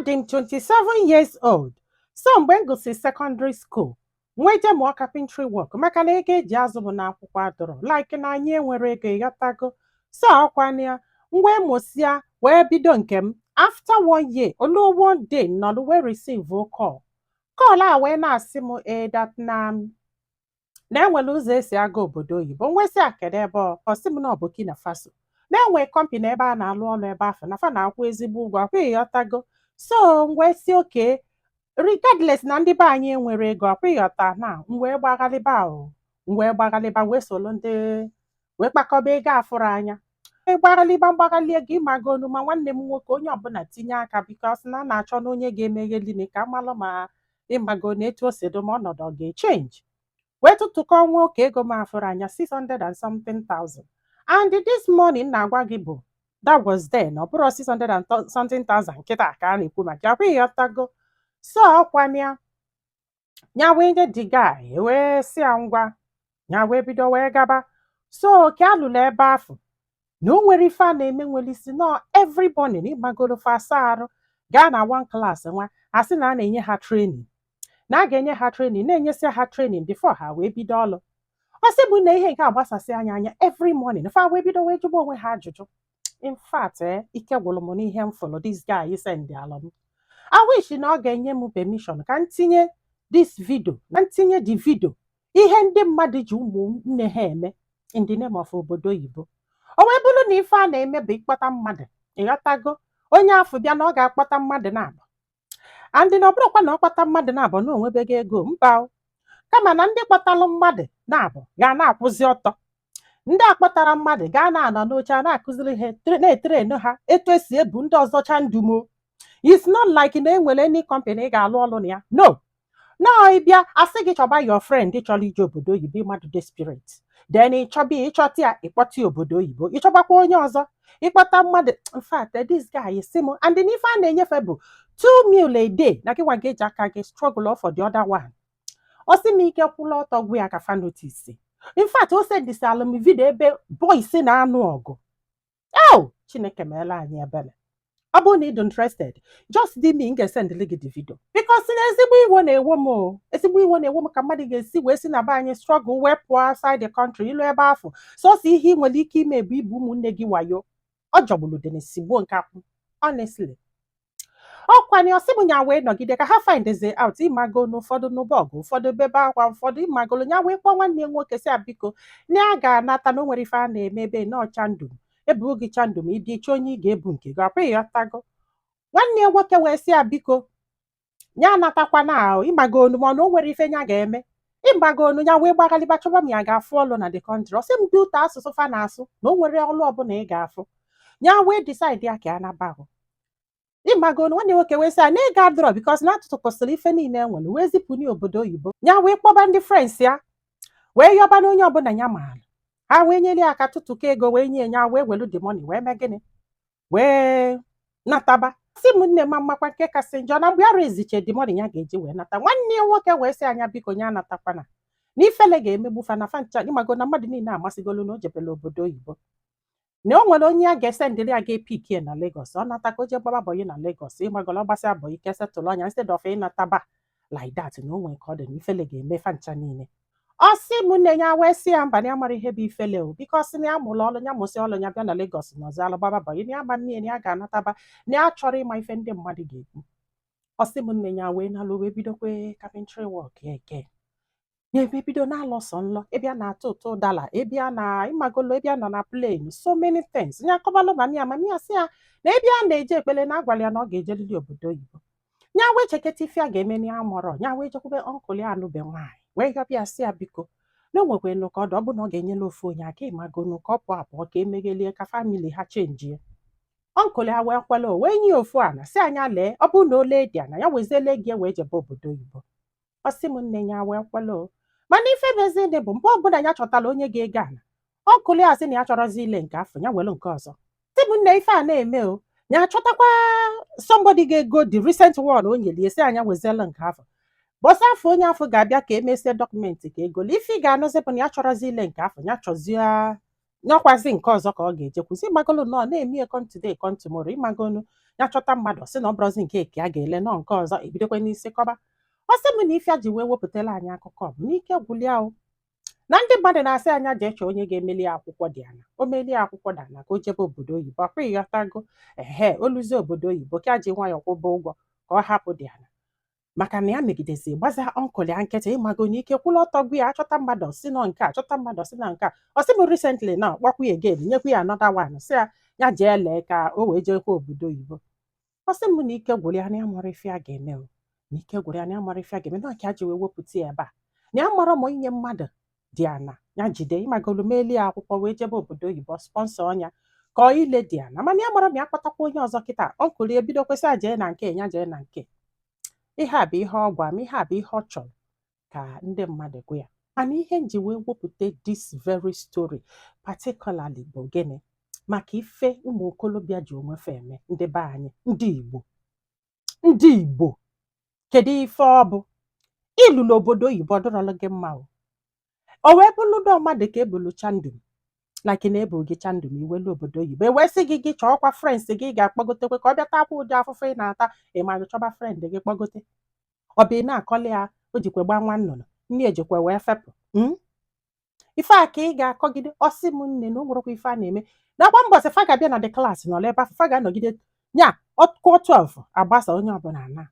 Adị m 27 years old. So mgbe m gụsịrị secondary school, nwee je mụọ carpentry work, maka na ego eji azụ m n'akwụkwọ adọrọ, like na anyị enwere ego, ịghọtago? So ọkwana ya m wee mụsịa, wee bido nke m. After one year olu, one day nọlụ wee receive call. Call a wee na-asị m ee, that na enwere ụzọ esi aga obodo oyibo. M wee sị a, kedu ebe? Ọ sị m na ọ Burkina Faso, na-enwe company ebe a na-alụ ọrụ ebe ahụ, na fa na-akwụ ezigbo ụgwọ akwa, ịghọtago? So m wee sị okay, regardless na ndị be anyị enwere ego, akwa ịghọta na m wee gbaghalịba o, m wee gbaghalịba, wee soro ndị wee kpakọba ego afụrụ anya, gbaghalịba mgbaghalị ego, ịmagonu, ma nwanne m nwoke, onye ọbụla tinye aka, because na a na-achọ na onye ga-emeghelini ka amalụ ma, ịmago, na etu o si dị ma ọnọdụ ọ ga-echange, wee tụtụkọ nwoke ego m afụrụ anya, 600 and something thousand. And this morning na-agwa gị bụ that was then, ọ bụrụ 600 and something thousand nkịta ka a na-ekwu maka ya, kwa ịghọtago? So ọkwana ya wee nye the guy, wee sị ya ngwa, ya wee bido wee gaba. So ka alụrụ ebe ahụ na o nwere ife a na-eme nwere isi nọ every morning, ịmagoro, fa asa arụ, gaa na one class nwa, asị na a na-enye ha training, na a ga-enye ha training, na-enyesị ha training before ha wee bido ọlụ. Ọ sị bụ na ihe nke agbasasị anya anya every morning, fa wee bido wee jụba onwe ha ajụjụ. In fact, ike gwụrụ m n'ihe m fụrụ this guy send alụ m. I wish na ọ ga-enye m permission ka m tinye this video, na ntinye the video, ihe ndị mmadụ ji ụmụnne ha eme in the name of obodo oyibo. O wee bụrụ na ife a na-eme bụ ịkpọta mmadụ, ịghọtago? Onye afọ bịa na ọ ga-akpọta mmadụ na-abụ, and na ọ bụrụkwa na ọ kpọta mmadụ na-abụ na onwebego ego mba o. Kama na ndị kpọtalụ mmadụ na-abụ ga na-akwụzi ọtọ, ndị akpọtara mmadụ gaa na-anọ n'oche a na-akụziri ha, na-etrain ha etu esi ebu ndị ọzọ chandumo. It's not like na enwere any company ị ga-alụ ọlụ na ya, no. Nọọ ịbịa, asị gị chọba your friend chọrọ ije obodo oyibo, mmadụ desperate, then ịchọba ya, ịchọta ya, ịkpọta ya obodo oyibo, ịchọbakwa onye ọzọ, ịkpọta mmadụ. In fact, this guy si m and n'ife a na-enyefe bụ 2 meal a day, na gị nwa ga-eji aka gị struggle for the other one. Ọ sị m ike kwụla ọtọ gwa ya ka fa notice. In fact, o sendịsịalụ m video ebe boys na-anụ ọgụ. Oh, Chineke meela anyị ebere. Ọ bụrụ na ị dị interested, just dị me, m ga-esendịlị gị the video, because na ezigbo iwe na-ewe m o, ezigbo iwe na-ewe m ka mmadụ ga-esi wee si na be anyị struggle wee pụọ outside the country, ilu ebe afọ, sọsọ ihe ị nwere ike ime bụ ibu ụmụnne gị wayo. Ọ jọgburu dị nke akwụ, honestly. Ọkwanye ọsị m ya wee nọgide ka ha findzie out, ịmago, n'ụfọdụ n'ụbọgụ, ụfọdụ bebe akwa, ụfọdụ, ịmagolo, ya wee kpọọ nwanne ya nwoke, si ya biko, na ya ga-anata, na o nwere ife a na-eme ebe na ọchandum ebuo gị chandum, ịbịa ịchọ onye ị ga-ebu nke gị, ọkwa ịghọtago? Nwanne ya nwoke wee sị ya biko, ya anatakwana ahụ, ịmago onu, ma na o nwere ife ya ga-eme, ịmago onu. Ya wee gbaghalịba chọba m ya ga-afụ ọlụ na the country. Ọ sị m dị ụtọ asụsụ fa na-asụ, na o nwere ọlụ ọbụla ị ga-afụ. Ya wee decide ya ka ya naba ahụ, ịmago onu. Nwanne nwoke wee sị ya na ego adọrọ, because na atụtụ kwụsịrị ife niile e nwere wee zipụ n'obodo oyibo. Ya wee kpọba ndị friends ya, wee yọba na onye ọbụla ya maara, ha wee nyere ya aka tụtụkọ ego wee nye ya, wee welu the money wee mee gịnị? Wee nataba. Sị m nne, ma mmakwa nke kasị njọ, na mgbe ya reziche the money ya ga-eji wee nata, nwanne ya nwoke wee sị anya biko, ya anatakwana, na ifele ga-emegbu fa na fa ncha, ịmago, na mmadụ niile amasịgolu na o jebela obodo oyibo, na o nwere onye ya ga-esendịrị ya ga-epick ya na Lagos, ọ nata ka o jee gbaba boy na Lagos, ịmagolo, ọgbasịa boy ka esetụlụ anya, instead of ịnataba like that, na o nwere ka ọ dị na ifele ga-eme fa ncha niile. Ọ sị m nne, ya wee sị ya mba, na ya mara ihe bụ ifele o, because na ya mụrụ ọlụ ya, mụsị ọlụ ya, bịa na Lagos na ọzọ alụ gbaba boy, na ya gba mmiri, na ya ga-anataba, na ya chọrọ ịma ife ndị mmadụ ga-ekwu. Ọ sị m nne, ya wee nalụ, wee bidokwe carpentry work ya eke ya, ebe bido na-alọsọ nlọ ebe a na-atụ ụtụ dala, ebe a na, ịmagolo, ebe a nọ na plane, so many things. Ya akọbalụ mami ya, mami ya sị ya na ebe a na-eje ekpele na agwala ya na ọ ga-ejelili obodo oyibo. Ya wee cheketa ife a ga-eme na ya mụrọ ya, wee jekwube uncle ya anụbe nwaanyị, wee yọbịa, sị ya biko, na o nwekwanụ ka ọ dị, ọ bụ na ọ ga-enyela ofu onye aka, ịmagonu, ka ọ pụọ apụọ, ka emeghelie, ka family ha chenjie. Uncle ya wee kwele o, wee nye ofu ana, si anya lee, ọ bụrụ na o lee dị ana ya, weziele gị wee jebe obodo oyibo. Ọ sị m nne, ya wee kwele o. Mana ife bezine bụ mgbe ọbụla ya chọtara onye ga-ego ana, uncle ya sị na ya chọrọzi ile nke afọ, ya welu nke ọzọ. Sị m nne, ife a na-eme o, ya achọtakwa somebody ga-ego the recent one o nyere ya, sị anya weziela nke afọ. Bọsị afọ onye afọ ga-abịa ka emesie document ka ego. Ife ị ga-anụzi bụ na ya chọrọzi ile nke afọ, ya chọzie nyakwazi nke ọzọ ka ọ ga-ejekwuzi, ịmagolu, nọ na-eme come today, come tomorrow, ịmagonu. Ya chọta mmadụ, sị na ọ bụrụzi nke ka a ga-ele nọ, nke ọzọ ebidokwa n'isi kọba. Ọ sị m na ife a ji wee wepụtara anyị akụkọ bụ n'ike gwụlia o, na ndị mmadụ na-asị anya jee chọọ onye ga-emeli ya akwụkwọ dị ana, o melie akwụkwọ dị ana ka o jebe obodo oyibo. Ọkwa ịghọtago? Ehe, oluzie obodo oyibo ka ji nwayọọ kwụba ụgwọ ka ọ hapụ dị ana, maka na ya megidezi gbaza uncle ya nkịtị. Ịmago na ike kwụla ọtọ gwa ya, achọta mmadụ si nọ nke a, achọta mmadụ si na nke a. Ọ sị m recently na kpọkwa ya again, nyekwa ya another one, sị ya ya jee lee ka o wee jekwa obodo oyibo. Ọ sị m na ike gwụrụ ya, na ya mara ife a ga-eme o, na ike gwụrụ ya, na ya mara ife a ga-eme, na nke a ji wee wepụta ya ebe a, na ya mara ma inye mmadụ dị ana ya jide ịmagolu melie ya akwụkwọ wee jebe obodo oyibo, sponsor ọnya ka ọ ile dị ana, mana ya mara ma ya kpọtakwa onye ọzọ kịta. Uncle ya ebido kwesị jee na nke ya, jee na nke. Ihe a bụ ihe ọ gwa m, ihe a bụ ihe ọ chọrọ ka ndị mmadụ gwa ya. Mana ihe m ji wee wepụta this very story particularly bụ gịnị? Maka ife ụmụ okolobịa ji onwefe eme ndị be anyị, ndị Igbo, ndị Igbo. Kedu ife ọ bụ ịlụlụ obodo oyibo? Ọ dịrọlụ gị mma o. O wee bụrụ na mmadụ ka ebulu chandum, like na ebu gị chandum iwelu obodo oyibo, e wee sị gị, gị chọọkwa friends gị ga-akpọgotekwe ka ọ bịa takwa ụdị afụfụ ị na-ata. Ị ma chọba friend gị kpọgote, ọ bụ ị na-akọli ya, o jikwe gba nwa nnụnụ nne ejikwe wee fepụ. Ife a ka ị ga-akọgide. Ọsị m nne na o nwerekwa ife a na-eme nakwa mbọsị fa ga-abịa na the class nọrọ ebe afọ fa ga-anọgide nya ọkụọ 12 agbasa, onye ọbụla na.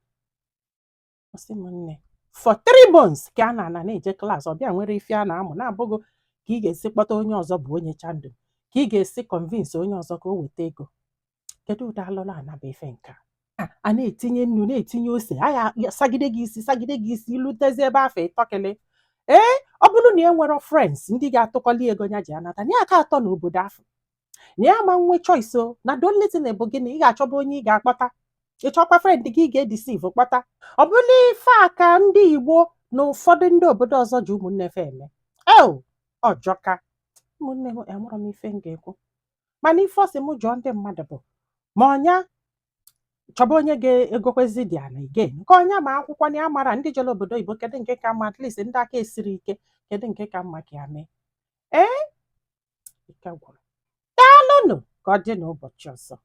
Ọsị m nne, for 3 months ka a na-ana na-eje class, ọbịa nwere ife a na-amụ na-abụghị ka ị ga-esi kpọta onye ọzọ bụ onye chandum, ka ị ga-esi convince onye ọzọ ka o weta ego. Kedu ụdị alụlụ ana bụ ife nke a? A na-etinye nnu, na-etinye ose, a ya sagide gị isi, sagide gị isi, ilutezi ebe afọ ịtọkịlị. Ee, ọ bụrụ na e nwere friends ndị ga-atụkọli ego ya ji anata na ya aka atọ n'obodo afọ, na ya ma nwe choice o, na the only thing bụ gịnị? Ị ga-achọba onye ị ga-akpọta, ịchọkwa friend gị ị ga-edeceive kpọta. Ọ bụrụ ife a ka ndị Igbo na ụfọdụ ndị obodo ọzọ ji ụmụnne fe eme eo, ọjọka. Ụmụnne m, enwere m ife m ga-ekwu, mana ife ọsị m jụọ ndị mmadụ bụ ma ọnya chọba onye ga-egokwezi dị ana again, nke ọnya ma akwụkwọ na ya mara ndị jere obodo oyibo, kedu nke ka mma? At least ndị aka esiri ike, kedu nke ka mma ka ya mee? Ee, ike gwụrụ. Daalụnụ, ka ọ dị n'ụbọchị ọzọ.